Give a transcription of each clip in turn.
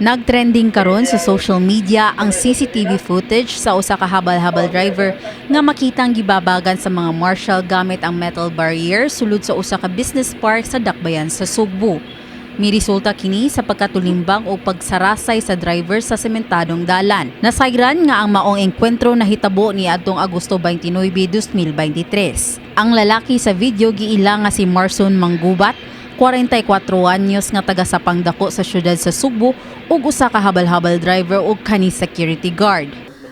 Nagtrending karon sa social media ang CCTV footage sa usa ka habal-habal driver nga makitang gibabagan sa mga marshal gamit ang metal barrier sulod sa usa ka business park sa Dakbayan sa Sugbo. Miresulta kini sa pagkatulimbang o pagsarasay sa driver sa sementadong dalan. Nasayran nga ang maong engkwentro nahitabo ni adtong Agosto 29, 2023. Ang lalaki sa video giila nga si Marson Manggubat, 44 anyos, nga taga sa Pangdako sa syudad sa Sugbo ug usa ka habal-habal driver ug kani security guard.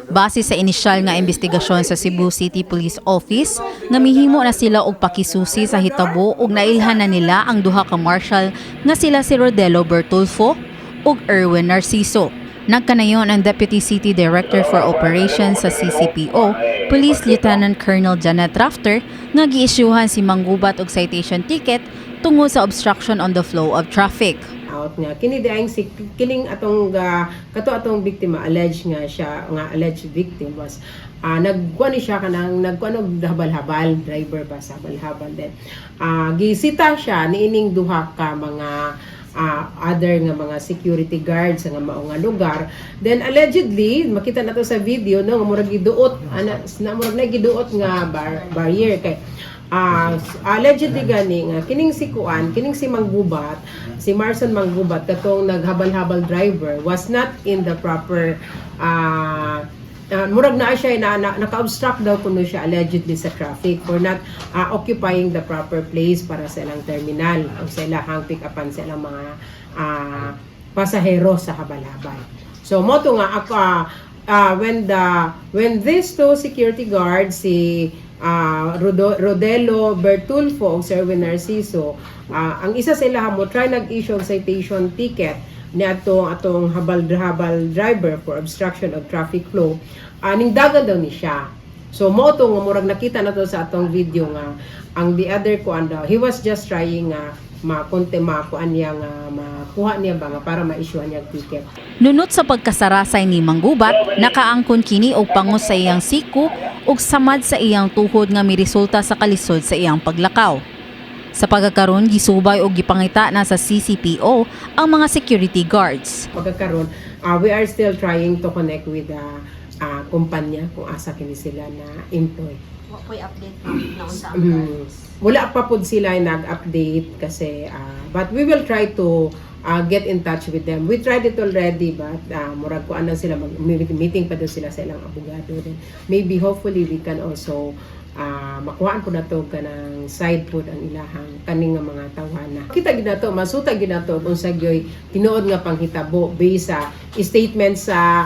Base sa inisyal nga investigasyon sa Cebu City Police Office, nga mihimo na sila og pakisusi sa hitabo ug nailhan na nila ang duha ka marshal nga sila si Rodelo Bertulfo ug Erwin Narciso. Nagkanayon ang Deputy City Director for Operations sa CCPO, Police Lieutenant Colonel Janet Rafter, nga giisyuhan si Manggubat og citation ticket tungod sa obstruction on the flow of traffic. Out nga kini diayng si kining atong kato atong biktima, alleged nga siya nga alleged victim was nagkuan ni siya kanang nagkuan og habal-habal driver ba sa habal-habal. Then gisita siya niining duha ka mga other nga mga security guards sa nga mao nga lugar. Then allegedly makita nato sa video, no, nga murag giduot ana na murag na giduot nga barrier kay allegedly gani nga kining si kuan, kining si Manggubat, si Marson Manggubat, katong naghabal-habal driver, was not in the proper murag naa siya na naka-obstruct daw kuno siya allegedly sa traffic for not occupying the proper place para sa ilang terminal o sa ilahang pick upan sa ilang mga pasahero sa habal-habal. So mao to nga ako when these two security guards, si Rodelo Bertulfo ug Sir Erwin Narciso, ang isa sa ilaha mo try nag-issue og citation ticket ni atong atong habal-habal driver for obstruction of traffic flow, ning dagan daw ni siya. So mao to nga murag nakita na to sa atong video nga ang the other kuan daw, he was just trying nga makonte makuan niya nga makuha niya ba nga para ma-issue niya ang ticket. Nunot sa pagkasarasay ni Manggubat, nakaangkon kini og pangos sa iyang siku ug samad sa iyang tuhod nga miresulta sa kalisod sa iyang paglakaw. Sa pagkakaron, gisubay og gipangita na sa CCPO ang mga security guards. Pagkakaron, we are still trying to connect with the kumpanya kung asa kini sila na employ. Wa po'y update, ma'am, na unsa ang guards? Wala pa pod sila nag-update kasi but we will try to get in touch with them. We tried it already, but murag kuan na sila, mag meeting pa daw sila sa ilang abogado. Then maybe hopefully we can also makuhaan po na to kanang side pod ang ilahang kaning nga mga tawhana. Kita gid nato, masuta gid nato kung sa gyoy tinuod nga panghitabo based sa statement sa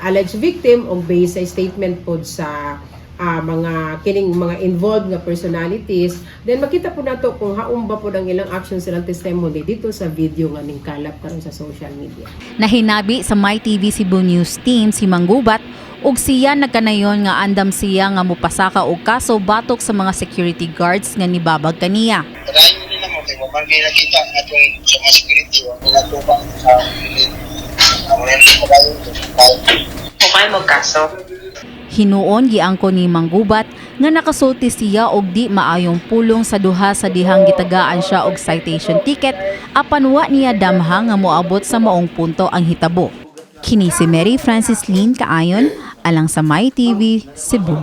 alleged victim o based sa statement pod sa mga kining mga involved nga personalities. Then makita po nato kung haom ba po ang ilang actions, silang testimony dito sa video nga ning kalap karon sa social media. Nahinabi sa MyTV Cebu News Team si Manggubat ug siya nagkanayon nga andam siya nga mupasaka og kaso batok sa mga security guards nga nibabag kaniya. Padayon nila mo kay wa man kay nakita atong sa mga security wa natubang sa gilid. Amo na yung padayon to. Okay mo kaso. Hinuon giangko ni Manggubat nga nakasulti siya og di maayong pulong sa duha sa dihang gitagaan siya og citation ticket, apan wa niya damha nga moabot sa maong punto ang hitabo. Kini si Mary Francis Lynn Kaayon alang sa MyTV Cebu.